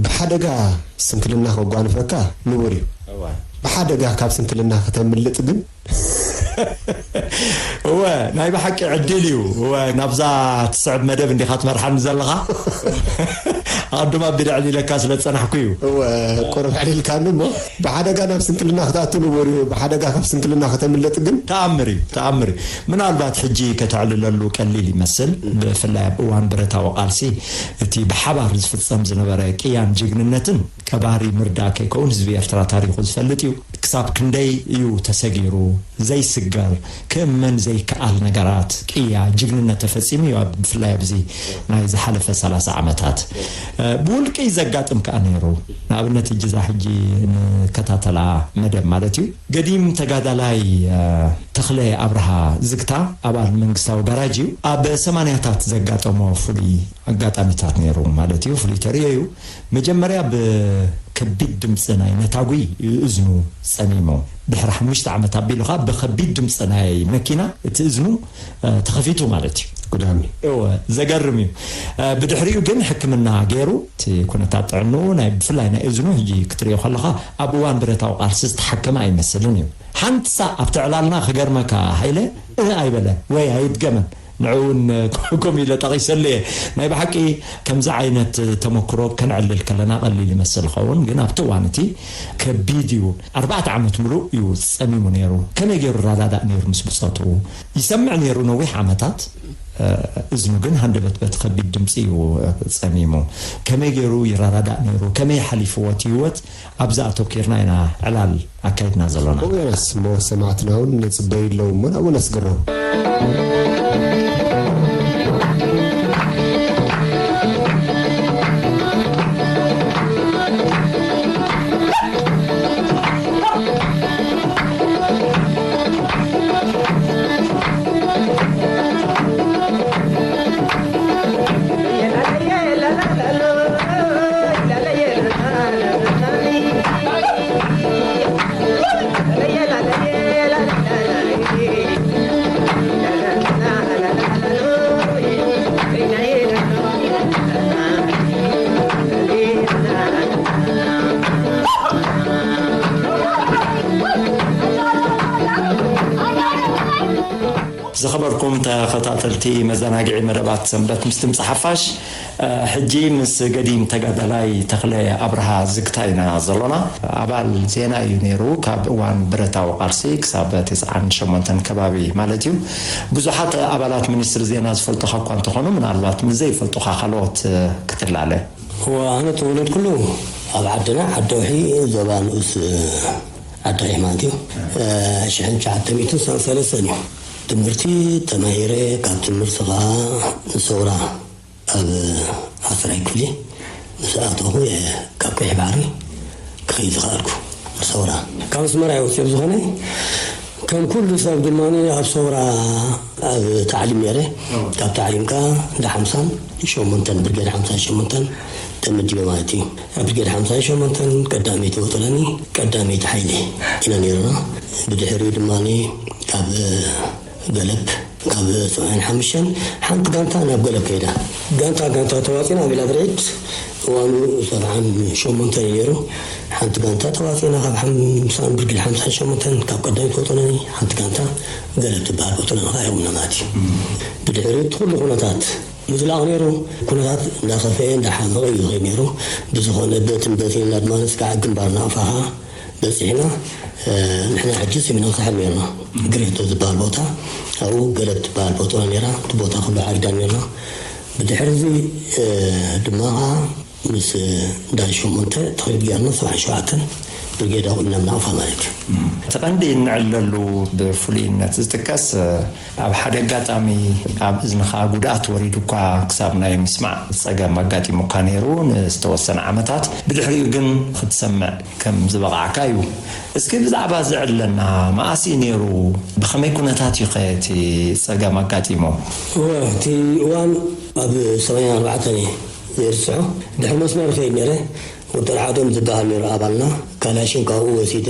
ብሓደጋ ስንክልና ከጓንፈካ ንቡር እዩ። ብሓደጋ ካብ ስንክልና ከተምልጥ ግን እወ፣ ናይ ብሓቂ ዕድል እዩ። እወ፣ ናብዛ ትስዕብ መደብ እንዲኻ ትመርሓኒ ዘለኻ። ኣቐድም ኣቢለ ዕሊለካ ስለ ዝጸናሕኩ እዩ። እወ፣ ቁሩብ ዕሊልካኒ እሞ ብሓደጋ ናብ ስንክልና ክትኣቱ ንቡር እዩ። ብሓደጋ ካብ ስንክልና ከተምልጥ ግን ተኣምር እዩ፣ ተኣምር እዩ። ምናልባት ሕጂ ከተዕልለሉ ቀሊል ይመስል፣ ብፍላይ ኣብ እዋን ብረታዊ ቃልሲ እቲ ብሓባር ዝፍጸም ዝነበረ ቅያን ጅግንነትን ቀባሪ ምርዳእ ከይከውን ህዝቢ ኤርትራ ታሪኹ ዝፈልጥ እዩ። ክሳብ ክንደይ እዩ ተሰጊሩ፣ ዘይስገር፣ ክእመን ዘይከኣል ነገራት፣ ቅያ፣ ጅግንነት ተፈጺሙ እዩ፣ ኣብ ብፍላይ ኣብዚ ናይ ዝሓለፈ ሰላሳ ዓመታት። ብውልቂ ዘጋጥም ከኣ ነይሩ። ንኣብነት፣ ሕጂ እዛ ሕጂ ንከታተላ መደብ ማለት እዩ፣ ገዲም ተጋዳላይ ተኽለ ኣብርሃ ዝግታ፣ ኣባል መንግስታዊ ጋራጅ እዩ። ኣብ ሰማንያታት ዘጋጠሞ ፍሉይ ኣጋጣሚታት ነይሩ ማለት እዩ፣ ፍሉይ ተርእዮ እዩ። መጀመርያ ብከቢድ ድምፂ ናይ ነታጒ እዩ እዝኑ ፀሚሙ። ድሕሪ ሓሙሽተ ዓመት ኣቢሉ ኸዓ ብኸቢድ ድምፂ ናይ መኪና እቲ እዝኑ ተኸፊቱ ማለት እዩ። ጉዳሚ። እወ፣ ዘገርም እዩ። ብድሕሪኡ ግን ሕክምና ገይሩ እቲ ኩነታት ጥዕንኡ ናይ ብፍላይ ናይ እዝኑ ሕጂ ክትሪኦ ከለኻ ኣብ እዋን ብረታዊ ቃልሲ ዝተሓከመ ኣይመስልን እዩ። ሓንቲ ሳዕ ኣብቲ ዕላልና ክገርመካ ሃይለ እህ ኣይበለን ወይ ኣይድገመን። ንዕኡ እውን ከምኡ ኢለ ጠቒሰሉ እየ። ናይ ብሓቂ ከምዚ ዓይነት ተመክሮ ከነዕልል ከለና ቀሊል ይመስል ኸውን፣ ግን ኣብቲ እዋን እቲ ከቢድ እዩ። ኣርባዕተ ዓመት ምሉእ እዩ ጸሚሙ ነይሩ። ከመይ ገይሩ ይረዳዳእ ነይሩ ምስ ብጾቱ? ይሰምዕ ነይሩ ነዊሕ ዓመታት። እዝኑ ግን ሃንደበት በቲ ከቢድ ድምፂ እዩ ጸሚሙ። ከመይ ገይሩ ይረዳዳእ ነይሩ? ከመይ ሓሊፍዎ እቲ ህይወት? ኣብዚ ኣተኲርና ኢና ዕላል ኣካይድና ዘሎና። እወ፣ ዮናስ፣ እሞ ሰማዕትና እውን ንጽበዩ ኣለዉ እሞ ናብኡ ነስግሮም። ዝኸበርኩም ተኸታተልቲ መዘናግዒ መደባት ሰንበት ምስ ድምፂ ሓፋሽ፣ ሕጂ ምስ ገዲም ተጋዳላይ ተኽለ ኣብርሃ ዝግታ ኢና ዘሎና። ኣባል ዜና እዩ ነይሩ። ካብ እዋን ብረታዊ ቃልሲ ክሳብ ተስዓን ሸሞንተን ከባቢ ማለት እዩ። ብዙሓት ኣባላት ሚኒስትሪ ዜና ዝፈልጡኻ እኳ እንተኾኑ፣ ምናልባት ንዘይፈልጡኻ ካልኦት ክትላለ። እወ፣ ኣነ ተወለድኩሉ ኣብ ዓድና ዓዲ ኣውሒ፣ ዞባ ንኡስ ዓዲ ኣውሒ ማለት እዩ። ሽሕን ትሽዓተ ሚእትን ሰለስተን እዩ። ትምህርቲ ተማሂረ፣ ካብ ትምህርቲ ኸዓ ንሰውራ ኣብ ዓስራይ ክፍሊ ምስ ኣተኹ እየ ካብ ቀይሕ ባሕሪ ክኸይድ ዝኸኣልኩ። ንሰውራ ካብ ኣስመራ እየ ወፂአ። ብዝኾነ ከም ኩሉ ሰብ ድማ ኣብ ሰውራ ኣብ ታዕሊም ነይረ። ካብ ታዕሊም ከኣ እንዳ ሓምሳን ሸሞንተን፣ ብርጌድ ሓምሳን ሸሞንተን ተመዲበ ማለት እዩ። ኣብ ብርጌድ ሓምሳን ሸሞንተን ቀዳመይቲ ቦጦሎኒ፣ ቀዳመይቲ ሓይሊ ኢና ነይርና። ብድሕሪኡ ድማ ካብ ገለብ ካብ ሰብዓን ሓሙሽተን ሓንቲ ጋንታ ናብ ገለብ ከይዳ። ጋንታ ጋንታ ተዋፂና ኣብ ኢላድርዒድ እዋኑ ሰብዓን ሸሞንተን እዩ ነይሩ። ሓንቲ ጋንታ ተዋፂና ካብ ሓምሳን ብርጌድ ሓምሳን ሸሞንተን ካብ ቀዳመይቲ ቦጦሎኒ ሓንቲ ጋንታ ገለብ ትበሃል ቦጦሎኒ ከዓ ይቑምና ማለት እዩ። ብድሕሪ እቲ ኩሉ ኩነታት ምዝላቕ ነይሩ። ኩነታት እንዳኸፍአ እንዳሓመቐ እዩ ዝኸይድ ነይሩ። ብዝኾነ በትን በትን ኢልና ድማ ንስካዕ ግንባር ናቕፋ ከዓ በፂሕና። ንሕና ሕጂ ሰሜናዊ ሳሕል ነርና፣ ግሬቶ ዝበሃል ቦታ፣ ኣብኡ ገለብ ትበሃል ቦጦና ነራ። እቲ ቦታ ኩሉ ዓሪዳ ነርና። ብድሕሪ እዚ ድማ ከዓ ምስ እንዳ ሸሞንተ ተኽሊል ጌርና ሰብዓን ሸውዓተን ብርጌድ ኣቑምና ናቕፋ ማለት እዩ። እቲ ቀንዲ እንዕለሉ ብፍሉይነት ዝጥቀስ ኣብ ሓደ ኣጋጣሚ ኣብ እዝንኻ ጉድኣት ወሪዱ እኳ ክሳብ ናይ ምስማዕ ጸገም ኣጋጢሙካ ነይሩ ንዝተወሰነ ዓመታት፣ ብድሕሪኡ ግን ክትሰምዕ ከም ዝበቓዕካ እዩ። እስኪ ብዛዕባ እዚ ዕለና፣ መኣስ እዩ ነይሩ? ብኸመይ ኩነታት እዩ ኸ እቲ ጸገም ኣጋጢሙ? እወ፣ እቲ እዋን ኣብ ሰማንያን ኣርባዕተን እየ ዘይርስዖ። ድሕሪ መስመር ይኸይድ ነይረ። ዶክተር ሓዶም ዝበሃል ነይሩ ኣባልና። ካላሽን ካብኡ ወሲደ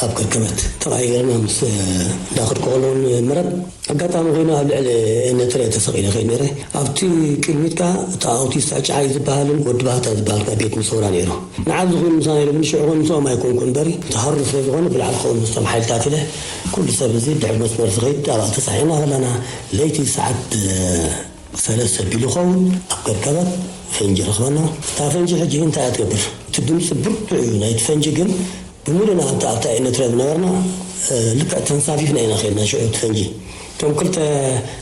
ኣብ ከርከበት ተቐያይርና ምስ እንዳኸድኩ ከለውን መረብ ኣጋጣሚ ኮይኑ ኣብ ልዕሊ ነትረ ተሰቒለ ከይድ ነይረ። ኣብቲ ቅድሚት ከኣ እቲ ኣውቲስታ ጫዓይ ዝበሃልን ወዲ ባህታ ዝበሃል ከኣ ቤት ምሰውራ ነይሩ። ንዓብ ዝኹን ምሳና ኢሉ ግን ሽዑ ኮይኑ ምስኦም ኣይኮንኩ እምበሪ ተሃሩ ስለ ዝኾነ ብላዕሊ ክኸውን ምስቶም ሓይልታት ኢለ ኩሉ ሰብ እዚ ድሕሪ መስመር ዝኸይድ ኣብኣ ተሳሒና ከለና ለይቲ ሰዓት ሰለስተ ቢሉ ይኸውን ኣብ ከርከበት ፈንጂ ረኽበና። እታ ፈንጂ ሕጂ እንታይ እያ ትገብር? እቲ ድምፂ ብርቱዕ እዩ ናይቲ ፈንጂ፣ ግን ብምሉእና ኣብታ ኣብታ ኤነትረ ዝነበርና ልክዕ ተንሳፊፍና ኢና ኸድና ሽዑ እቲ ፈንጂ። እቶም ክልተ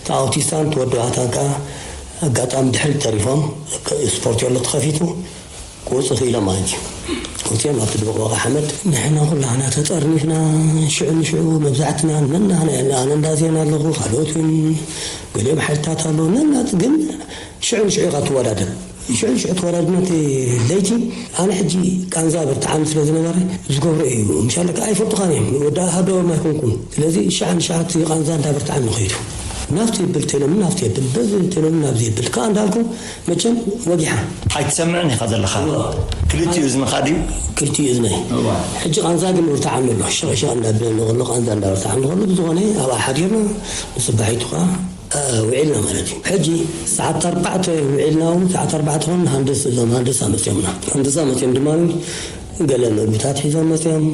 እቲ ኣውቲስታን እቲ ወዲ ባታን ከዓ ኣጋጣሚ ድሕሪት ተሪፎም። ስፖርት የሎ ተኸፊቱ ክወፁ ክኢሎም ማለት እዩ። ወፂኦም ኣብቲ ድበቕበቐ ሓመድ ንሕና ኩላህና ተጠርኒፍና። ሽዑ ንሽዑ መብዛሕትና ነናህና ኣነ እንዳ ዜና ኣለኹ፣ ካልኦት እውን ገሊኦም ሓይልታት ኣለዉ። ነናት ግን ሽዑ ንሽዑ ኢኻ ትወዳደር። ሽዑ ንሽዑ ተወዳድና እቲ ለይቲ ኣነ ሕጂ ቃንዛ ብርትዓኒ ስለ ዝነበረ ዝገብሮ እዩ። ምሻለካ ኣይፈልጡኻን እዮም። ወዲ ኣሃዶ ኣይኮንኩም። ስለዚ ሻዕ ንሻዕ እቲ ቃንዛ እንዳበርትዓኒ ኸይዱ። ናብቲ የብል ቴሎምን ናብቲ የብል፣ በዚ ቴሎምን ናብዚ የብል። ከኣ እንዳልኩ መቸም ወጊሓ። ኣይትሰምዕን ኢኻ ዘለኻ። እዋ። ክልቲኡ እዝንኻ ድዩ? ክልቲኡ እዝነይ። እዋ። ሕጂ ቃንዛ ግን ብርትዓኒ ኣሎ። ሸቕሸቕ እንዳብለኒ ከሎ ቃንዛ እንዳበርትዓኒ ከሎ ብዝኾነ ኣብኣ ሓዲርና ንጽባሒቱ ከኣ እ፣ ውዒልና ማለት እዩ። ሕጂ ሰዓት ኣርባዕተ ውዒልና እውን ሰዓት ኣርባዕተ ኾን ሃንደስ እዞም ሃንደሳ መፅኦምና። ሃንደሳ መፅኦም ድማ ገለ ምግብታት ሒዞም መፅኦም፣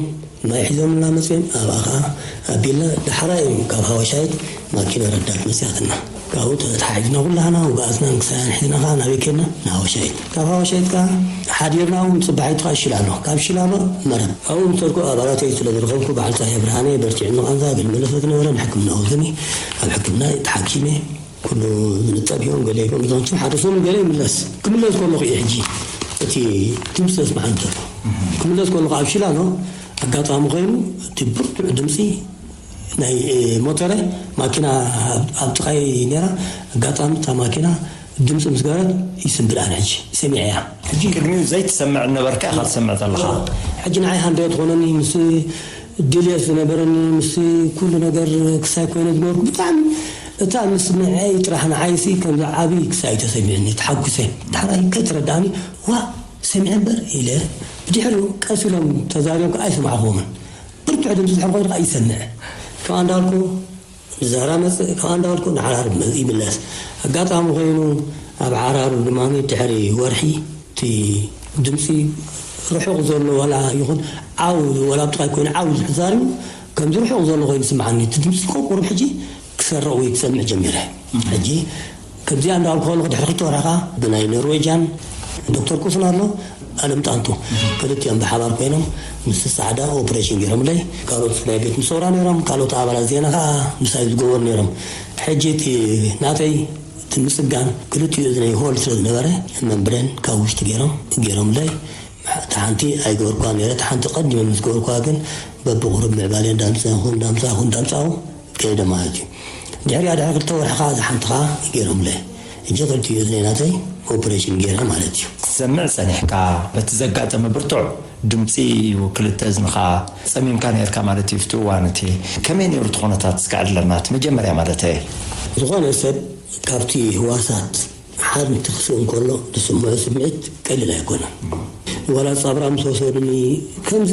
ማይ ሒዞምና መፅኦም። ኣብኣ ኸዓ ኣቢልና ዳሕራይ እዮም ካብ ሃወሻይት ማኪና ረዳት መፅኣትና። ካብኡ ተተሓሒዝና ኩላህና ውግኣትናን ክሳያን ሒዝና ኸዓ ናበይ ከድና? ንሃወሻይት። ካብ ሃወሻይት ከኣ ሓዲርና እውን ጽባሒቱ ከኣ ሽላሎ። ካብ ሽላሎ መረብ። ኣብኡ ምስ ወድኩ ኣባላተይ ስለ ዝረኸብኩ በዓል ጻህየ ብርሃነ በርቲዕኒ ቃንዛ ግን መለሰ ዝነበረ ንሕክምና ወስዱኒ። ኣብ ሕክምና ተሓኪመ። ኩሉ ዝንጸግ እዮም፣ ገለ ይከውን ዝንጹ ሓደ ሰሙን ገለ ይምለስ። ክምለስ ከለኹ እየ ሕጂ እቲ ድምፂ ዘስምዓኒ ዘሎ። ክምለስ ከለኹ ኣብ ሽላሎ ኣጋጣሚ ኮይኑ እቲ ብርቱዕ ድምፂ ናይ፣ እ፣ ሞተረ ማኪና ኣብ፣ ኣብ ጥቓይ ነይራ። ኣጋጣሚ እታ ማኪና ድምፂ ምስ ገበረት ይስንብድ ኣነ ሕጂ ሰሚዐያ። ሕጂ ቅድሚኡ ዘይትሰምዕ ነበርካ ኢኻ ትሰምዕ ዘለኻ። ሕጂ ንዓይ ሃንደበት ትኾነኒ ምስ ድልየት ዝነበረኒ ምስ ኩሉ ነገር ክሳይ ኮይነ ዝነበርኩ ብጣዕሚ እታ ምስ ንዐይ ጥራሕ ንዓይሲ ከምዚ ዓብዪ ክሳይ ተሰሚዕኒ ተሓጉሰ። ዳሕራይ ከይተረዳእኒ ዋ ሰሚዐ እምበር ኢለ ብድሕሪኡ ቀስ ኢሎም ተዛሪቦም ከኣ ኣይሰማዕኹዎምን። ብርቱዕ ድምፂ ድሕሪ ኮይኑ ከዓ ይሰምዕ። ከምኣ እንዳበልኩ ንዛራ መፅእ፣ ከምኣ እንዳበልኩ ንዓራር መ-፣ ይምለስ። ኣጋጣሚ ኮይኑ ኣብ ዓራሩ ድማ ድሕሪ ወርሒ እቲ ድምፂ ርሑቕ ዘሎ ዋላ ይኹን ዓው፣ ዋላ ኣብ ጥቓይ ኮይኑ ዓው ዝዛሪቡ ከምዚ ርሑቕ ዘሎ ኮይኑ ይስምዓኒ። እቲ ድምፂ እኮ ቁሩብ ሕጂ ክሰርቕ ወይ ክሰምዕ ጀሚረ። ሕጂ ከምዚኣ እንዳበልኩ ከለኹ ድሕሪ ክልተ ወርሒ ከዓ ብናይ ኖርዌጅያን ዶክተር ኩፍን ኣሎ፣ ኣለም ጣንቱ ክልቲኦም ብሓባር ኮይኖም ምስ ጻዕዳ ኦፕሬሽን ገይሮምለይ። ካልኦት ናይ ቤት ምሰውራ ነይሮም፣ ካልኦት ኣባላት ዜና ከዓ ምሳይ ዝገበሩ ነይሮም። ሕጂ እቲ ናተይ እቲ ምጽጋን ክልቲኡ እዝነይ ሆል ስለ ዝነበረ መምብሬን ካብ ውሽጢ ገይሮም ገይሮምለይ። እታ ሓንቲ ኣይገበርኳ ነይረ፣ እታ ሓንቲ ቀዲመ ምስ ገበርኳ ግን በብቑሩብ ምዕባለ እንዳምጻኹ እንዳምጻኹ እንዳምጻኹ ከይደ ማለት እዩ። ድሕሪኣ ድሕሪ ክልተ ወርሒ ከዓ እዛ ሓንቲ ከዓ ገይሮምለ። ሕጂ ክልቲኡ እዝነይ ናተይ ኦፕሬሽን ገይረ ማለት እዩ። ክትሰምዕ ጸኒሕካ፣ በቲ ዘጋጠመ ብርቱዕ ድምጺ እዩ ክልተ እዝንኻ ጸሚምካ ነይርካ ማለት እዩ። ኣብቲ እዋን እቲ ከመይ ነይሩ እቲ ኩነታት እስከ ዕድለና፣ እቲ መጀመርያ ማለት እየ። ዝኾነ ሰብ ካብቲ ህዋሳት ሓንቲ ክስእ እንከሎ ዝስምዖ ስምዒት ቀሊል ኣይኮነን። ዋላ ጻብራ ምስ ወሰዱኒ ከምዚ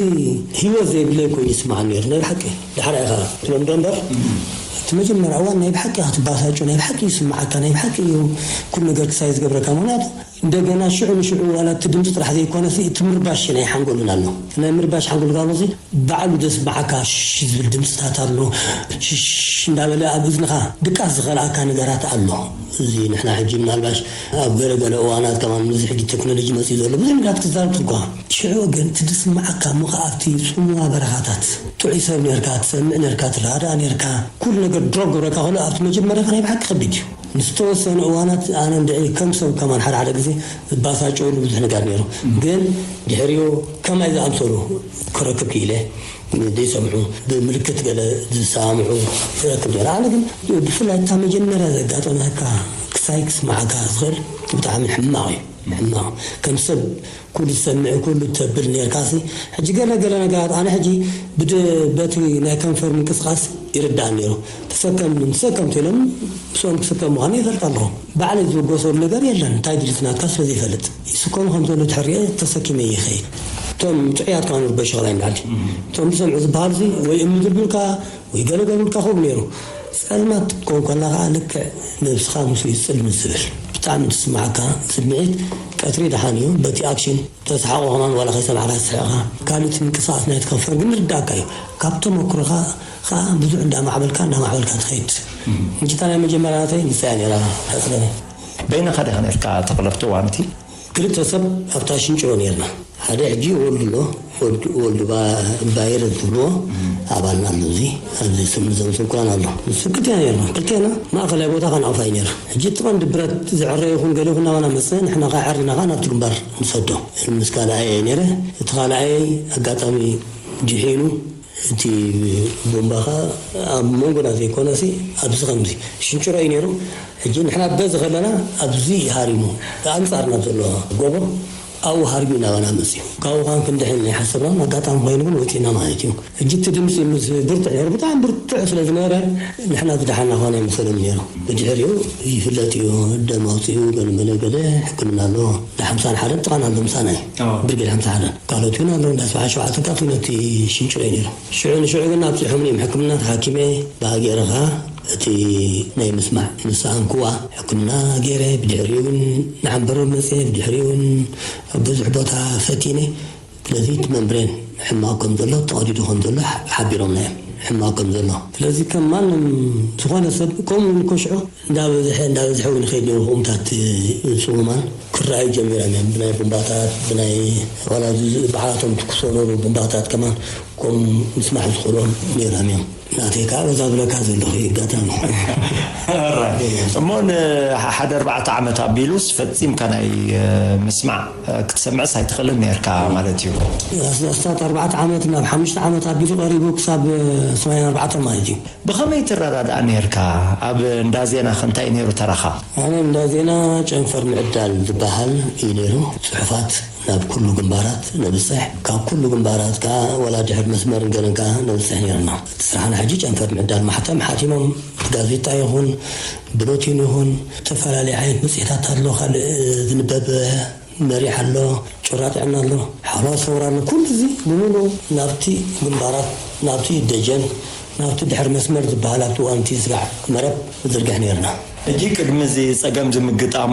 ህይወት ዘይብለይ ኮይኑ ይስምዓኒ ነይሩ። ናይ ብሓቂ ዳሕራ ኢኻ ትለምዶ እምበር፣ እቲ መጀመርያ እዋን ናይ ብሓቂ ኢኻ ትባሳጮ፣ ናይ ብሓቂ ይስምዓካ፣ ናይ ብሓቂ እዩ ኩሉ ነገር ክሳይ ዝገብረካ። ምኽንያቱ እንደገና ሽዑ ንሽዑ ዋላ እቲ ድምፂ ጥራሕ ዘይኮነሲ እቲ ምርባሽ ናይ ሓንጎልን ኣሎ። ናይ ምርባሽ ሓንጎል ጋሎሲ ባዕሉ ዘስምዓካ ሽሽ ዝብል ድምፅታት ኣሎ። ሽሽ እንዳበለ ኣብ እዝንኻ ድቃስ ዝኸልኣካ ነገራት ኣሎ። እዚ ንሕና ሕጂ ምናልባሽ ኣብ ገለ ገለ እዋናት ከማን እዚ ሕጂ ቴክኖሎጂ መፂኡ ዘሎ ብዙሕ ነገራት ክዛረብ ትልኳ። ሽዑ ግን እቲ ዝስምዓካ እሞ ከኣ ኣብቲ ጽምዋ በረኻታት ጥዑይ ሰብ ነርካ፣ ትሰምዕ ነርካ፣ ትረዳእ ነርካ፣ ኩሉ ነገር ድሮፕ ገብረካ ከሎ ኣብቲ መጀመርያ ናይ ብሓቂ ከቢድ እዩ። ንዝተወሰነ እዋናት ኣነ እንድዒ ከም ሰብ ከማን ሓደ ሓደ ግዜ ዝባሳጨወሉ ብዙሕ ነገር ነይሩ። ግን ድሕሪኡ ከማይ ዝኣምሰሉ ክረክብ ክኢለ፣ ዘይሰምዑ፣ ብምልክት ገለ ዝሰማምዑ ይረክብ ነይረ። ኣነ ግን ብፍላይ እታ መጀመርያ ዘጋጠመካ ክሳይ ክስምዓካ ዝኽእል ብጣዕሚ ሕማቕ እዩ። ሕማቕ። ከም ሰብ ኩሉ ትሰምዕ፣ ኩሉ ተብል ነርካሲ፣ ሕጂ ገለ ገለ ነገራት፣ ኣነ ሕጂ ብድ-፣ በቲ ናይ ከንፈር ምንቅስቃስ ይርዳእ ነይሩ። ተሰከም ተሰከም ተሎም ምስኦም ክስከም ምዃኑ ይፈልጥ ኣለኹ። ባዕለይ ዝብገሰሉ ነገር የለን። እንታይ ድልትናትካ ስለ ዘይፈልጥ ይስከሙ ከም ዘሎ ድሕር ሪአ ተሰኪመ ይኸይድ። እቶም ጥዑያት ከኣ ንርበሽ ኸላይ ንዓዲ እቶም ዝሰምዑ ዝበሃሉ ወይ እምኒ ድርብርካ ወይ ገለ ገብርካ ክህቡ ነይሩ። ጸልማት ክትከውን ከላ ከኣ ልክዕ ነብስኻ ምስኡ ይጽልምት ዝብል ብጣዕሚ ትስማዓካ ስምዒት ቀትሪ ደሓን እዩ። በቲ ኣክሽን ተስሓቑ ከማን ዋላ ከይሰማዕካ ትስሕቕኻ። ካልእ እቲ ምንቅስቓስ ናይ ትኸፈር ግን ይርዳእካ እዩ። ካብ ተመክሮኻ ከኣ ብዙሕ እንዳማዕበልካ እንዳማዕበልካ ትኸይድ። እንጂ እታ ናይ መጀመርያ ናተይ ንሳ እያ ነይራ። ኣጽለኒ። በይንኻ ዲኻ ነርካ ተቕለብቲ እዋንቲ? ክልተ ሰብ ኣብታ ሽንጭሮ ነርና። ሓደ ሕጂ ወልዱ ኣሎ፣ ወልዱ ባይረ ትብልዎ ኣባልና ኣሎ። እዚ ኣብዚ ስም ዘምስል ኩላን ኣሎ። ንሱ ክልቴና ነርና። ክልቴና ማእኸላይ ቦታ ከንኣፋይ ነይሩ። ሕጂ እቲ ቀንዲ ብረት ዝዕረ ይኹን ገለ ይኹን ናባና መጸ፣ ንሕና ከኣ ዓሪና ከኣ ናብቲ ግንባር ንሰዶ። ምስ ካልኣየ ነይረ። እቲ ካልኣየ ኣጋጣሚ ጅሒሉ እቲ ቦምባ ከኣ ኣብ መንጎና ዘይኮነሲ ኣብዚ ከምዚ ሽንጭሮ እዩ ነይሩ። ሕጂ ንሕና በዚ ከለና ኣብዚ ሃሪሙ ኣንጻር ናብ ዘሎ ጎቦ ኣብኡ ሃሪሙ ናባና መጽዩ። ካብኡ ከኣ ክንድሕን ኣይሓሰብናን። ኣጋጣሚ ኮይኑ ግን ወጺእና ማለት እዩ። ሕጂ እቲ ድምጺ ምስ ብርቱዕ ነይሩ፣ ብጣዕሚ ብርቱዕ ስለ ዝነበረ ንሕና ዝደሓና ኾነ ኣይመሰሎምን ነይሩ። ብድሕሪኡ ይፍለጥ እዩ፣ ደም ኣውጺኡ ገለ መለ ገለ ሕክምና ኣለዎ። እንዳ ሓምሳን ሓደን ጥቓና ኣሎ ምሳና እዩ። ኣዎ። ብርጌድ ሓምሳ ሓደን። ካልኦት እውን ኣለዉ፣ እንዳ ሰብዓ ሸውዓተ ካብ ነቲ ሽንጭሮ እዩ ነይሩ። ሽዑ ንሽዑ ግን ኣብጺሖምኒ እዮም ሕክምና ተሓኪመ። ብኣ ገይረ ኸኣ እቲ ናይ ምስማዕ ምስ ሰኣንክዋ ሕክምና ገይረ፣ ብድሕሪኡ እውን ንዓንበሮ መጽየ፣ ብድሕሪኡ እውን ኣብ ብዙሕ ቦታ ፈቲነ። ስለዚ እቲ መምብሬን ሕማቕ ከም ዘሎ፣ ተቐዲዱ ከም ዘሎ ሓ-፣ ሓቢሮምና እዮም። ሕማቕ ከም ዘሎ። ስለዚ ከም ማንም ዝኾነ ሰብ ከምኡ እውን ኮሽዖ እንዳበዝሐ፣ እንዳበዝሐ እውን ይኸይድ ነይሩ ከምኡታት ጽሙማን ክረኣዩ ጀሚሮም እዮም። ብናይ ቡምባታት፣ ብናይ ዋላ እዚ በዓላቶም ትኩሶ ነበሩ ቡምባታት ከማን ከም ምስማዕ ዝኽእሎም ነይሮም እዮም። ናተይ ከኣ በዛ ብለካ ዘለኹ እዩ ኣጋጣሚ። ኣራይ። እሞ ንሓደ ኣርባዕተ ዓመት ኣቢሉስ ፈጺምካ ናይ፣ እ፣ ምስማዕ፣ እ፣ ክትሰምዕስ ኣይትኽእልን ነርካ ማለት እዩ? ኣስታት ኣርባዕተ ዓመት ናብ ሓሙሽተ ዓመት ኣቢሉ ቀሪቡ ክሳብ፣ እ፣ ሰማንያን ኣርባዕተን ማለት እዩ። ብኸመይ ትረዳዳእ ነርካ? ኣብ እንዳ ዜናኸ እንታይ ነይሩ ተራኻ? ኣነ እንዳ ዜና ጨንፈር ምዕዳል ዝበሃል እዩ ነይሩ። ጽሑፋት ናብ ኩሉ ግንባራት ነብጽሕ፣ ካብ ኩሉ ግንባራት ከኣ ወላ ድሕር መስመር ገለን ከኣ ነብጽሕ ነይርና። እቲ ስራሕና ሕጂ ጨንፈር ምዕዳል ማሕተም ሓቲሞም፣ ጋዜጣ ይኹን ብሎቲን ይኹን ዝተፈላለየ ዓይነት መጽሔታት ኣሎ፣ ካልእ ዝንበብ መሪሕ ኣሎ፣ ጩራ ጥዕና ኣሎ፣ ሓውራ ሰውራ ኣሎ። ኩሉ እዚ ብምሉኡ ናብቲ ግንባራት፣ ናብቲ ደጀን፣ ናብቲ ድሕር መስመር ዝበሃል ኣብቲ እዋን እቲ ዝስጋዕ መረብ ንዝርግሕ ነይርና። ሕጂ ቅድሚ እዚ ጸገም ዝምግጣሙ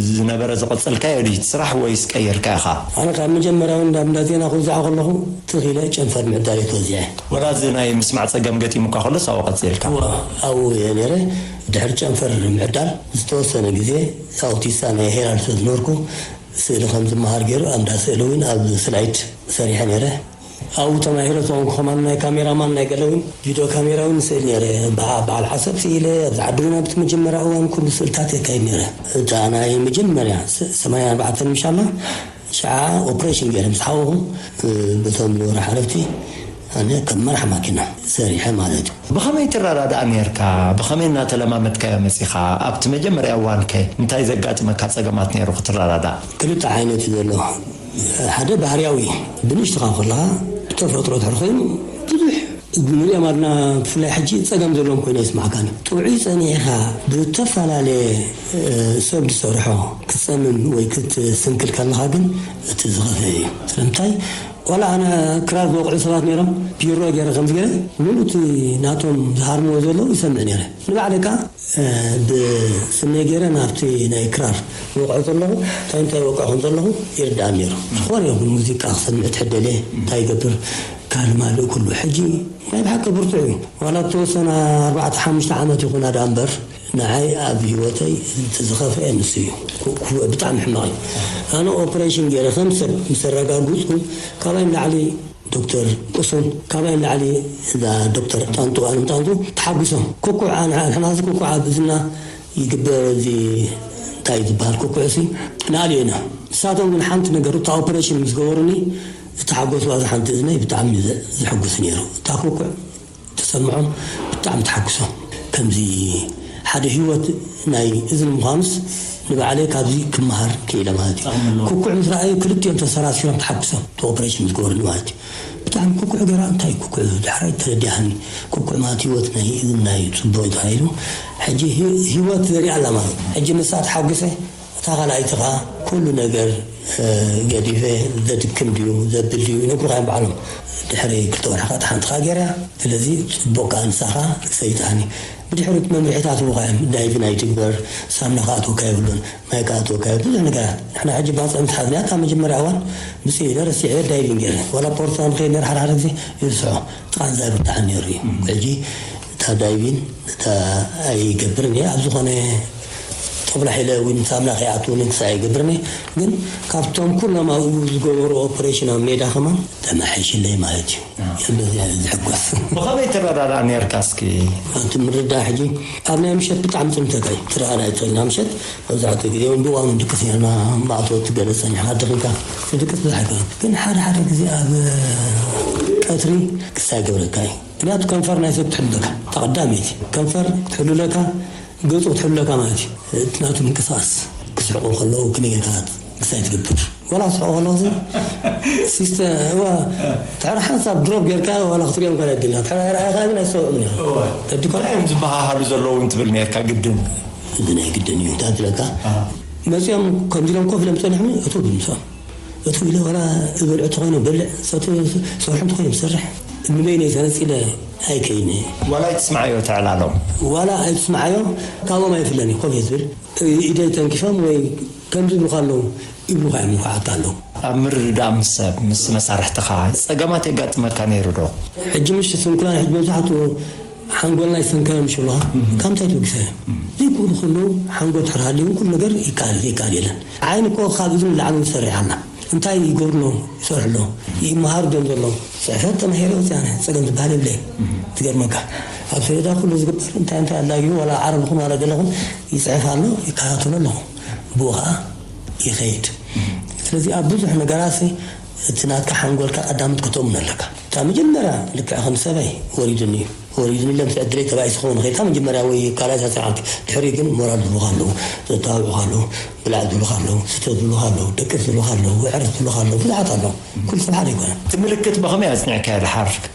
ዝነበረ ዝቐጸልካዮ ድዩ እቲ ስራሕ ወይስ ቀይርካ ኢኻ? ኣነ ካብ መጀመርያ እውን ናብ እንዳ ዜና ክውዛዕ ከለኹ ትኽ ኢለ ጨንፈር ምዕዳል እየ ተወዚዐ። ወላ እዚ ናይ ምስማዕ ጸገም ገጢሙካ ከሎስ ኣብኡ ቀጺልካ? እወ፣ ኣብኡ እየ ነይረ። ድሕሪ ጨንፈር ምዕዳል ዝተወሰነ ግዜ ኣውቲስታ ናይ ሄራልድ ስለ ዝነበርኩ ስእሊ ከም ዝመሃር ገይሩ ኣብ እንዳ ስእሊ እውን ኣብ ስላይድ ሰሪሐ ነይረ። ኣብኡ ተማሂረ ዝኾንኩ ከማን ናይ ካሜራማን ናይ ገለ እውን ቪድዮ ካሜራ እውን ስእል ነይረ። በዓ-፣ በዓል ሓሳብ ስኢለ ኣብዚ ዓዲ እውን ኣብቲ መጀመርያ እዋን ኩሉ ስእልታት የካይድ ነይረ። እታ ናይ መጀመርያ ስ-፣ ሰማንያ ኣርባዕተ ምሻላ ሽዓ ኦፕሬሽን ገይረ ምስ ሓወኹ፣ እ፣ በቶም ዝነበሩ ሓለፍቲ ኣነ ከም መራሕ ማኪና ሰሪሐ ማለት እዩ። ብኸመይ ትረዳዳእ ነርካ? ብኸመይ እናተለማመድካዮ መጺኻ? ኣብቲ መጀመርያ እዋንከ እንታይ ዘጋጥመካ ጸገማት ነይሩ ክትረዳዳእ? ክልተ ዓይነት እዩ ዘሎ። ሓደ ባህርያዊ፣ ብንእሽቶኻ ከለኻ ብተፈጥሮ ድሕሪ ኮይኑ ብዙሕ ንሪኦም ኣለና። ብፍላይ ሕጂ ጸገም ዘለዎም ኮይኖ ይስማዕካኒ። ጥዑይ ጸኒዕኻ ብዝተፈላለየ፣ እ፣ ሰብ ዝሰርሖ ክትጸምም ወይ ክትስንክል ከለኻ ግን እቲ ዝኸፍአ እዩ። ስለምንታይ? ዋላ ኣነ ክራር ዝወቕዑ ሰባት ነይሮም፣ ፒሮ ገይረ ከምዚ ገይረ፣ ምሉእ እቲ ናቶም ዝሃርምዎ ዘለዉ ይሰምዕ ነይረ። ንባዕለይ ከኣ፣ እ፣ ብስመይ ገይረ ናብቲ ናይ ክራር ዝወቕዖ ዘለኹ፣ እንታይ እንታይ ይወቅዖ ከም ዘለኹ ይርዳእ ነይሩ። ዝኾነ ይኹን ሙዚቃ ክሰምዕ ትሕደለ፣ እንታይ ይገብር፣ ካልእ ማልእ ኩሉ። ሕጂ ናይ ብሓቂ ብርቱዕ እዩ። ዋላ እተወሰነ ኣርባዕተ ሓሙሽተ ዓመት ይኹና ደኣ እምበር፣ ንዓይ ኣብ ህይወተይ እቲ ዝኸፍአ ንሱ እዩ። ኩ-፣ ኩ-፣ ብጣዕሚ ሕማቕ እዩ። ኣነ ኦፕሬሽን ገይረ ከም ሰብ ምስ ኣረጋግጽኩ፣ ካባይ ንላዕሊ ዶክተር ቅሱን፣ ካባይ ንላዕሊ እዛ ዶክተር ጣንጡ፣ ኣለም ጣንጡ ተሓጒሶም። ኩኩዕ፣ ኣነ፣ ንሕና እዚ ኩኩዕ ኣብ እዝና ይግበር፣ እዚ እንታይ ዝበሃል ኩኩዕ እሲ ንኣልዮ ኢና። ንሳቶም ግን ሓንቲ ነገር፣ እታ ኦፕሬሽን ምስ ገበሩኒ፣ ዝተሓጎስዋ እዛ ሓንቲ እዝነይ ብጣዕሚ እዩ ዘ-፣ ዘሐጉስ ነይሩ። እታ ኩኩዕ ተሰምዖም ብጣዕሚ ተሓጉሶም። ከምዚ ሓደ ህይወት ናይ እዝኒ ምዃኑስ ንባዕለይ ካብዚ ክመሃር ክኢለ ማለት እዩ። ጣዕሚ ኣለዎ። ኩኩዕ ምስ ረኣዩ ክልቲኦም ተሰራሲሮም ተሓጉሶም፣ እቲ ኦፕሬሽን ምስ ገበሩኒ ማለት እዩ። ብጣዕሚ ኩኩዕ ገራ። እንታይ ኩኩዕ? ዳሕራይ ተረዲኣኒ። ኩኩዕ ማለት ህይወት ናይ እዝና እዩ፣ ጽቡቕ እዩ ተባሂሉ። ሕጂ ሂ-፣ ህይወት ዘሪኣ ኣላ ማለት እዩ። ሕጂ ንሳ ተሓጒሰ፣ እታ ካልኣይቲ ኸኣ ኩሉ ነገር፣ እ፣ ገዲፈ፣ ዘድክም ድዩ ዘብል ድዩ ይነግሩኻ እዮም ባዕሎም። ድሕሪ ክልተ ወርሒ ኸኣ እታ ሓንቲ ኸኣ ገይራ። ስለዚ ጽቡቕ ከኣ ንሳ ኸኣ ሰይጣኒ። ብድሕሪት መምርሒታት ይህቡኻ እዮም። ዳይቭን ኣይትግበር፣ ሳምና ክኣትወካ የብሉን፣ ማይ ክኣትወካ የብሉን፣ ብዙሕ ነገራት። ንሕና ሕጂ ባጽዕ ምስ ሓዝና፣ ካብ መጀመርያ እዋን ምስ ኢለ ረሲዐ ዳይቪንግ ገይረ። ዋላ ፖርት ንኸይድ ነይረ፣ ሓደ ሓደ ግዜ ይርስዖ። ጥቓ ንዛ ይብርትዓኒ ነይሩ እዩ። ሕጂ እታ ዳይቪን እታ ኣይገብርን እየ። ኣብ ዝኾነ ጦብላሕ ኢለ እውን ሳምና ከይኣትውኒ ክሳዕ ኣይገብርን እየ። ግን ካብቶም ኩሎም ኣብኡ ዝገበሩ ኦፕሬሽን ኣብ ሜዳ ከማን ተመሓይሽለይ ማለት እዩ። እየ በዚኣ እየ ዝሕጎስ። ብኸመይ ትረዳዳእ ነርካ እስኪ? እቲ ምርዳእ ሕጂ ኣብ ናይ ምሸት ብጣዕሚ ጽምተካ እዩ። ትረዳዳእ ኣይትኽእልን። ኣብ ምሸት መብዛሕትኡ ግዜ እውን ብእዋኑ ንድቅስ ነርና። ማእቶ ትገለ ጸኒሕካ ደኺምካ ትድቅስ ብዙሕ ኣይኮነን። ግን ሓደ ሓደ ግዜ ኣብ ቀትሪ ክሳይ ገብረካ እዩ። ምክንያቱ ከንፈር ናይ ሰብ ትሕሉ ኣለካ። እታ ቀዳመይቲ ከንፈር ክትሕሉ ኣለካ፣ ገጹ ክትሕሉ ኣለካ ማለት እዩ። እቲ ናቱ ምንቅስቃስ ክስሕቁ ከለዉ ክንጌርካ ክሳይ ትገብር። ዋላ ክስሕቁ ከለዉ እዚ ሲስተም፣ እዋ፣ ትሕሪ ሓንሳብ ድሮፕ ጌርካ ዋላ ክትሪኦም ካል ኣይደልና። ትሕሪ ረኣኻ ግን ኣይሰምዑን እዮም። እዋ። ተድኳ እንታይ እዮም ዝበሃሃሉ ዘለዉ እውን ትብል ነርካ ግድን? እዚ ናይ ግድን እዩ። እንታይ ትብለካ? ኣሃ። መጺኦም ከምዚ ኢሎም ኮፍ ኢሎም ጸኒሖም እቱ ብምሳም። እቱ ኢለ ዋላ እበልዕ ተኾይኑ በልዕ፣ ሰተ-፣ ሰርሑ እንተኾይኑ ሰርሕ። ንበይነይ ተነጺለ ኣይከይነ። ዋላ ኣይትስምዓዮ ተዕላሎም። ዋላ ኣይትስምዓዮ፣ ካብኦም ኣይፍለን እዩ፣ ኮፍ እየ ዝብል። ኢደይ ተንኪፎም ወይ ከምዚ ይብሉኻ ኣለዉ፣ ይብሉኻ እዮም፣ ይውሓካ ኣለዉ። ኣብ ምርድዳእ ምስ ሰብ፣ ምስ መሳርሕትኻ ጸገማት የጋጥመካ ነይሩ ዶ? ሕጂ ምሽ ስንኩላን ሕጂ መብዛሕትኡ ሓንጎልና ይሰንከለ ምሽ ብሉኻ፣ ካብ ምንታይ ተበጊሰ? ዘይክእሉ ከለዉ ሓንጎል ድሕር ሃልዩ ኩሉ ነገር ይከኣል፣ ዘይከኣል የለን። ዓይኒ እኮ ካብ እዝኒ ንላዕሊ ዝሰርሕ ኣላ። እንታይ ይገብሩ ኣለዉ? ይሰርሑ ኣለዉ። ይመሃሩ ዶም ዘለዉ? ጽሕፈት ተማሂረ ወጺኣ ኣነ፣ ጸገም ዝበሃል የብለይን። ዝገርመካ፣ ኣብ ሰሌዳ ኩሉ ዝግበር እንታይ እንታይ ኣላ እዩ፣ ዋላ ዓረብ ይኹን ዋላ ገለ ይኹን ይጽሕፍ ኣሎ፣ ይከታተሎ ኣለኹ። ብኡ ኸኣ ይኸይድ። ስለዚ ኣብ ብዙሕ ነገራት እቲ ናትካ ሓንጎልካ ቀዳምት ከተእምኖ ኣለካ። እታ መጀመርያ ልክዕ ከም ሰበይ ወሪዱኒ እዩ። ወሪዱኒ ኢለ ምስ ዕድለይ ተባኢሰ ክኸውን እኽእል። እታ መጀመርያ ወይ ካልኣይ ሳልሳይ መዓልቲ፣ ድሕሪኡ ግን ሞራል ዝህቡኻ ኣለዉ፣ ዘተባብዑኻ ኣለዉ፣ ብላዕ ዝብሉኻ ኣለዉ፣ ስተ ዝብሉኻ ኣለዉ፣ ደቅስ ዝብሉኻ ኣለዉ፣ ውዕረት ዝብሉኻ ኣለዉ፣ ብዙሓት ኣለዉ። ኩሉ ሰብ ሓደ ኣይኮነን። እቲ ምልክት ብኸመይ ኣጽኒዕካዮ ድሓር?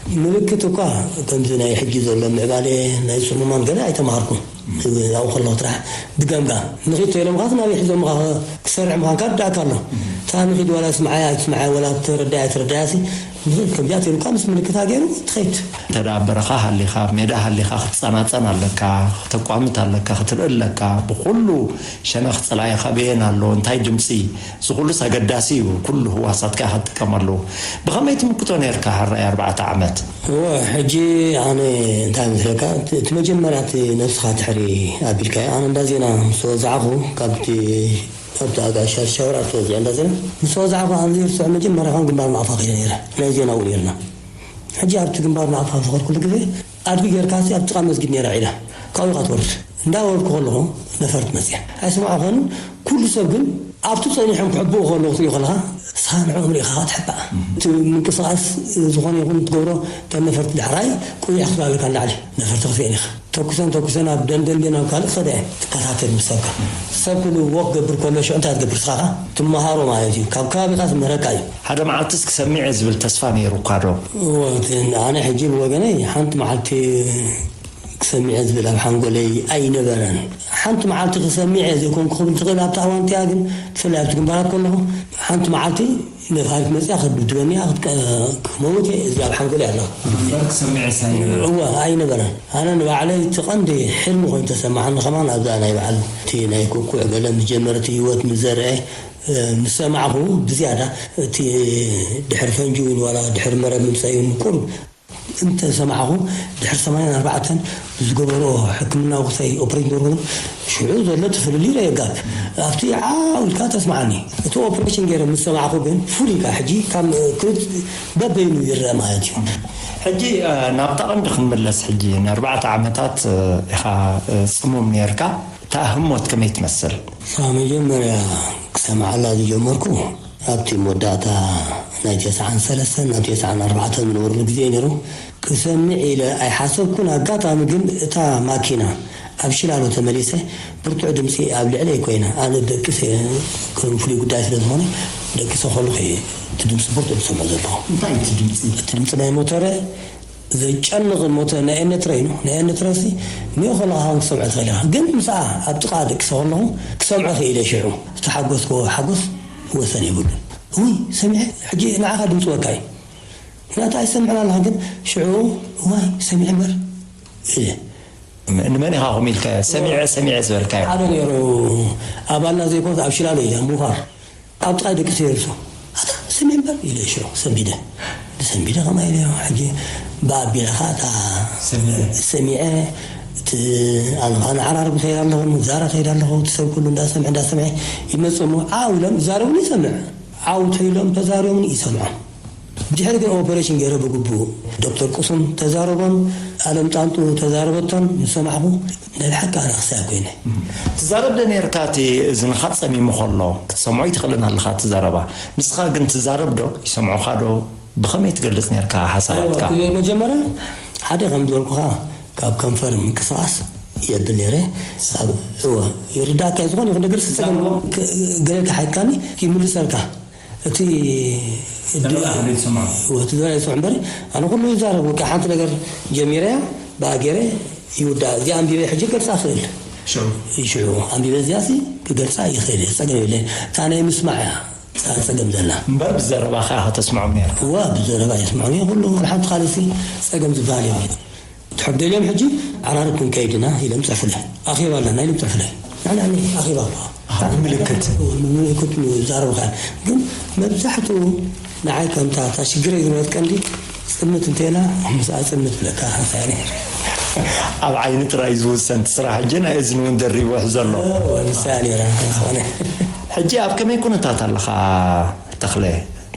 ምልክት እኳ ከምዚ ናይ ሕጂ ዘሎ ምዕባለ ናይ ጽሙማን ገለ ኣይተማሃርኩን። ኣብኡ ከለኹ ጥራሕ ብገምጋም ንኺድ ተኢሎምኻ ናበይ ሒዞምኻ ክሰርሕ ምዃንካ ይርዳእካ ኣሎ። እታ ንኺድ ዋላ ስምዓያ ኣይትስምዓያ ዋላ ትረዳያ ኣይትረዳያሲ ንኺድ ከምዚኣ ተኢሉካ ምስ ምልክታ ገይሩ ትኸይድ። እንተ ደኣ ኣብ በረኻ ሃሊኻ፣ ኣብ ሜዳ ሃሊኻ ክትጸናጸን ኣለካ፣ ከተቋምት ኣለካ፣ ክትርኢ ኣለካ። ብኹሉ ሸነኽ ጸላኢኻ በየን ኣሎ፣ እንታይ ድምጺ፣ እዚ ኩሉስ ኣገዳሲ እዩ። ኩሉ ህዋሳትካ ኢኻ ትጥቀመሉ። ብኸመይ ትምክቶ ነርካ ሕራይ ኣርባዕተ ዓመት? እወ፣ ሕጂ ኣነ እንታይ መስለካ፣ እቲ፣ እቲ መጀመርያ እቲ ነብስኻ ድሕሪ ኣቢልካዮ፣ ኣነ እንዳ ዜና ምስ ወዛዕኹ፣ ካብቲ፣ ካብቲ ኣጋሻ ሻውራ ተወዚዐ እንዳ ዜና ምስ ወዛዕኹ፣ ኣነ ዘይርስዖ መጀመርያ ኸም ግንባር ናቕፋ ከይደ ነይረ። ናይ ዜና እውን ነርና። ሕጂ ኣብቲ ግንባር ናቕፋ ዝኸድኩሉ ግዜ፣ ኣድጊ ጌርካሲ ኣብ ጥቓ መስጊድ ነይራ ዒላ። ካብኡ ኢኻ ትወርድ። እንዳወረድኩ ከለኹ ነፈርቲ መጽያ። ኣይሰማዕኹን። ኩሉ ሰብ ግን ኣብቲ ጸኒሖም ክሕብኡ ከለዉ ክትሪኦ ከለኻ ሳንዕኦም ርኢኻ ትሕባእ። እቲ ምንቅስቓስ ዝኾነ ይኹን ትገብሮ፣ እተን ነፈርቲ ዳሕራይ ቁሊሕ ክትብላለካ ንላዕሊ ነፈርቲ ክትሪአን ኢኻ። ተኩሰን ተኩሰን ኣብ ደንደንደን ኣብ ካልእ ክኸዳ እየን ትከታተል ምስ ሰብካ። ሰብ ኩሉ ወክ ገብር ከሎ ሽዑ እንታይ ትገብር ንስኻ? ትመሃሮ ማለት እዩ። ካብ ከባቢኻ ዝምህረካ እዩ። ሓደ መዓልትስ ክሰምዕ እየ ዝብል ተስፋ ነይሩካ ዶ? እወ፣ እቲ ኣነ ሕጂ ብወገነይ ሓንቲ መዓልቲ ክሰምዕ እየ ዝብል ኣብ ሓንጎለይ ኣይነበረን። ሓንቲ መዓልቲ ክሰምዕ እየ ዘይኮንኩ ክብል ትኽእል ኣብቲ ኣዋን እቲኣ፣ ግን ብፍላይ ኣብቲ ግንባራት ከለኹ ሓንቲ መዓልቲ ነፋሪት መጽያ ክትድብድበኒ እያ፣ ክትቀ-፣ ክመውት እየ፣ እዚ ኣብ ሓንጎለይ ኣሎ። እምበር ክሰምዕ እየ ኣይነበረን። እወ፣ ኣይነበረን። ኣነ ንባዕለይ እቲ ቀንዲ ሕልሚ ኮይኑ ተሰማዓኒ ከማን ኣብዛ ናይ በዓል እቲ ናይ ኩኩዕ ገለ ምስ ጀመረ እቲ ህይወት ምስ ዘርአ፣ እ፣ ምስ ሰማዕኹ ብዝያዳ እቲ ድሕሪ ፈንጂ እውን ዋላ ድሕሪ መረብ ምምጻእ እውን ቁሩብ እንተ ሰማዕኹ፣ ድሕሪ ሰማንያን ኣርባዕተን ዝገበርኦ ሕክምናዊ ክሳይ ኦፕሬሽን ዝገብርዎ፣ ሽዑ ዘሎ እቲ ፍልልይ ርኣዮ ጋፕ። ኣብቲ ዓው ኢልካ ተስምዓኒ። እቲ ኦፕሬሽን ገይረ ምስ ሰማዕኹ ግን ፍሉይ ኢልካ ሕጂ ካብ ክልት-፣ በበይኑ ይረአ ማለት እዩ። ሕጂ፣ እ፣ ናብታ ቀንዲ ክንምለስ፣ ሕጂ ንኣርባዕተ ዓመታት፣ እ፣ ኢኻ፣ እ፣ ጽሙም ነርካ። እታ ህሞት ከመይ ትመስል? እታ መጀመርያ ክሰምዓላ ዝጀመርኩ ኣብቲ መወዳእታ ናይ ተስዓን ሰለስተን ናብ ተስዓን ኣርባዕተን ዝነበረሉ ግዜ እዩ ነይሩ። ክሰምዕ ኢለ ኣይሓሰብኩን። ኣጋጣሚ ግን እታ ማኪና ኣብ ሽላሎ ተመሊሰ፣ ብርቱዕ ድምጺ ኣብ ልዕለይ ኮይና፣ ኣነ ደቅሰ ከም ፍሉይ ጉዳይ ስለ ዝኾነ፣ ደቂ ሰኸሉ እቲ ድምፂ ብርቱዕ ዝሰምዖ ዘለኹ። እንታይ እቲ ድምፂ? እቲ ድምፂ ናይ ሞተረ ዘጨንቕ ሞተር ናይ ኤነትረ እዩ። ናይ ኤነትረ ሲ ንዮ ከለኻ ክሰምዖ ትኽእል ኢኻ። ግን ምስኣ ኣብ ጥቓ ደቂ ሰኸለኹ ክሰምዖ ክኢለ ሽዑ። ዝተሓጎስክዎ ሓጎስ ወሰን የብሉን። ውይ ሰሚዐ፣ ሕጂ ንዓኻ ድምፂ ወካ እዩ። ምክንያቱ ኣይሰምዕን ኣለኻ፣ ግን ሽዑ ዋይ ሰሚዐ እምበር ኢለ። ንመን ኢኻ ከምኡ ኢልካዮ? ሰሚዐ፣ ሰሚዐ ዝበልካዮ? ሓደ ነይሩ ኣባልና ዘይኮንስ ኣብ ሽላሎ እዩ፣ ኣብ ምዃር። ኣብ ጥቓይ ደቂ ሰይርሶ። ኣታ ስሚዕ እምበር ኢለ ሽዑ ሰንቢደ። ሰንቢደ ከማይ ኢለ ሕጂ ብኣቢለ ኸዓ እታ ሰሚዐ። ሰሚዐ እቲ ኣነ ኸዓ ንዓራርብ ከይድ ኣለኹ፣ ንዛራ ከይድ ኣለኹ፣ እቲ ሰብ ኩሉ እንዳሰምዐ እንዳሰምዐ ይመጽእ እሞ ዓው ኢሎም ይዛረቡኒ ይሰምዕ። ዓው ተይሎም ተዛሪቦምኒ ይሰምዖም። ድሕሪ ግን ኦፐሬሽን ገይረ ብግቡእ ዶክተር ቁሱም ተዛረቦም፣ ኣለም ጣንጡ ተዛረበቶም ዝሰማዕኹ ናይ ብሓቂ ኣነ ክሳብ ኮይነ። ትዛረብ ዶ ነርካ? እቲ እዝንኻ ጸሚሙ ከሎ ክትሰምዖ ይትኽእልን ኣለኻ እቲ ዘረባ። ንስኻ ግን ትዛረብ ዶ? ይሰምዑኻ ዶ? ብኸመይ ትገልጽ ነርካ ሓሳባትካ? መጀመርያ ሓደ ከም ዝበልኩኻ ካብ ከንፈር ምንቅስቓስ የብል ነይረ። እወ፣ ይርዳእካ እዩ። ዝኾነ ይኹን ነገር ስጸገም ገለ ተሓይካኒ ይምልሰልካ። እቲ እቲ ዝበላ ይስምዑ እምበሪ ኣነ ኩሉ ይዛረብ። በቃ ሓንቲ ነገር ጀሚረያ ብኣ ገይረ ይውዳእ። እዚኣ ኣንቢበ ሕጂ ክገልጻ እኽእል። ሽዑ ሽዑ ኣንቢበ እዚኣ ሲ ክገልጻ ይኽእል እየ፣ ጸገም የብለይን። እታ ናይ ምስማዕ እያ እታ ጸገም ዘላ። እምበር ብዘረባ ከኣ ከተስምዖም ነይርካ። እዋ ብዘረባ የስምዑኒ ኩሉ፣ ሓንቲ ካልእ ሲ ጸገም ዝበሃል የብለይን። ትሕብ ደልዮም ሕጂ ዓራርብ ክንከይድ ኢና ኢሎም ጸፉለይ። ኣኼባ ኣለና ኢሎም ጸፉለይ። ንዓኒ ኣኼባ ኣለዋ። ምልክት ምልክት ዛረብካ ግን መብዛሕትኡ ንዓይ ከምታ እታ ሽግረይ ዝነበረት ቀንዲ ጽምት እንተላ ምስኣ ጽምት ብለካ ሓሳያ ነይር ኣብ ዓይኒ ጥራይ ዝውሰን እቲ ስራሕ ሕጂ ናይ እዝኒ እውን ደሪቡ ሕዞ ኣሎ። ንሳ ነይራ ዝኾነ ሕጂ ኣብ ከመይ ኩነታት ኣለኻ ተኽለ?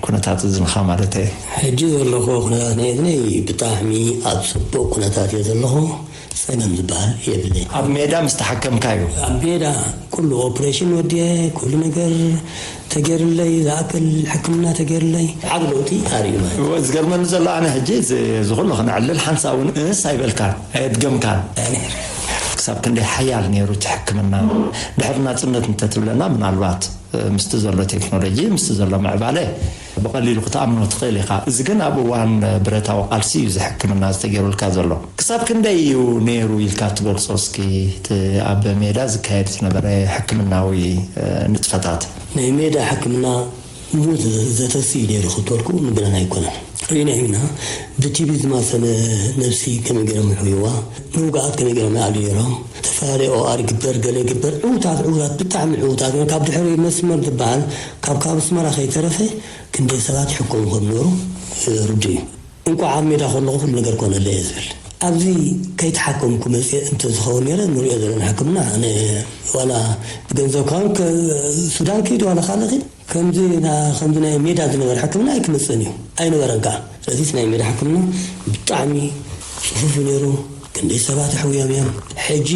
ኩነታት እዝንኻ ማለተይ። ሕጂ ዘለኹዎ ኩነታት ናይ እዝነይ ብጣዕሚ ኣብ ጽቡቕ ኩነታት እየ ዘለኹ። ጸገም ዝበሃል የብለይ። ኣብ ሜዳ ምስ ተሓከምካ እዩ? ኣብ ሜዳ ኩሉ ኦፕሬሽን ወዲየ፣ ኩሉ ነገር ተገይርለይ፣ ዝኣክል ሕክምና ተገይርለይ፣ ዓቢ ለውጢ ኣርእዩ ማለት እዩ። ዝገርመኒ ዘሎ ኣነ ሕጂ እዚ እዚ ኩሉ ክነዕልል ሓንሳእ እውን እስ ኣይበልካን፣ ኣየድገምካን። ክሳብ ክንደይ ሓያል ነይሩ እቲ ሕክምና? ድሕሪ ናጽነት እንተትብለና ምናልባት ምስቲ ዘሎ ቴክኖሎጂ፣ ምስቲ ዘሎ ምዕባለ ብቐሊሉ ክትኣምኖ ትኽእል ኢኻ። እዚ ግን ኣብ እዋን ብረታዊ ቃልሲ እዩ እዚ ሕክምና ዝተገይሩልካ ዘሎ። ክሳብ ክንደይ እዩ ነይሩ ኢልካ ትገልጾ እስኪ? እቲ ኣብ ሜዳ ዝካየድ ዝነበረ ሕክምናዊ ንጥፈታት? ናይ ሜዳ ሕክምና ሙት ዘተሲ እዩ ነይሩ ክትበልኩ ምግናን ኣይኮነን። ርኢና ኢና ብቲቢ ዝማሰለ ነብሲ ከመይ ገይሮም ይሕውይዋ፣ ንውግኣት ከመይ ገይሮም ይኣልዩ ነይሮም። ዝተፈላለየ ኦኣር ይግበር፣ ገለ ይግበር፣ ዕዉታት፣ ዕዉታት፣ ብጣዕሚ ዕዉታት እዮም። ካብ ድሕሪ መስመር ዝበሃል፣ ካብ፣ ካብ ኣስመራ ከይተረፈ ክንደይ ሰባት ይሕከሙ ከም ነበሩ ርዱእ እዩ። እንቋዕ ኣብ ሜዳ ከለኹ ኩሉ ነገር ኮነለይ እየ ዝብል። ኣብዚ ከይተሓከምኩ መፅየ እንተዝኸውን ነይረ፣ ንሪኦ ዘለና ሕክምና፣ ኣነ ዋላ ብገንዘብ ካውን ከ-፣ ሱዳን ኪድ ዋላ ካልእ ኪድ፣ ከምዚ ና-፣ ከምዚ ናይ ሜዳ ዝነበረ ሕክምና ኣይክመፅእን እዩ። ኣይነበረን ከዓ። ስለዚ እቲ ናይ ሜዳ ሕክምና ብጣዕሚ ፅፉፍ እዩ ነይሩ። ክንደይ ሰባት ኣሕውዮም እዮም። ሕጂ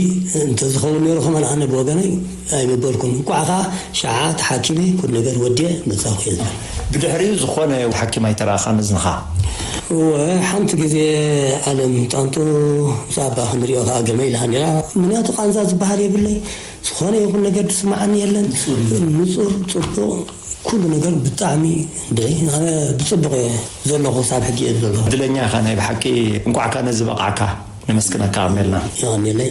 እንተዝኸውን ነይሩ ከማን ኣነ ብወገነይ ኣይመበልኩን። እንቋዕ ከዓ ሸዓ ተሓኪመ ኩሉ ነገር ወዲየ መፃኹ እየ ዝብል። ብድሕሪኡ ዝኾነ ሓኪም ኣይተረኣኻን እዝንኻ? እወ፣ ሓንቲ ግዜ ኣለም ጣንጡ ምስ ኣባ ክንሪኦ ከዓ ገመ ኢላ ነይራ። ምክንያቱ ቃንዛ ዝበሃል የብለይ። ዝኾነ ይኹን ነገር ዝስምዓኒ የለን። ንጹር፣ ጽቡቕ፣ ኩሉ ነገር ብጣዕሚ እንድዒ። ኣነ ብጽቡቕ እየ ዘለኹ፣ ክሳብ ሕጂ እየ ዘለኹ። ዕድለኛ ኢኻ ናይ ብሓቂ። እንቋዕካ ነዚ በቓዕካ። ነመስግነካ ኣሜልና። የቐንየለይ።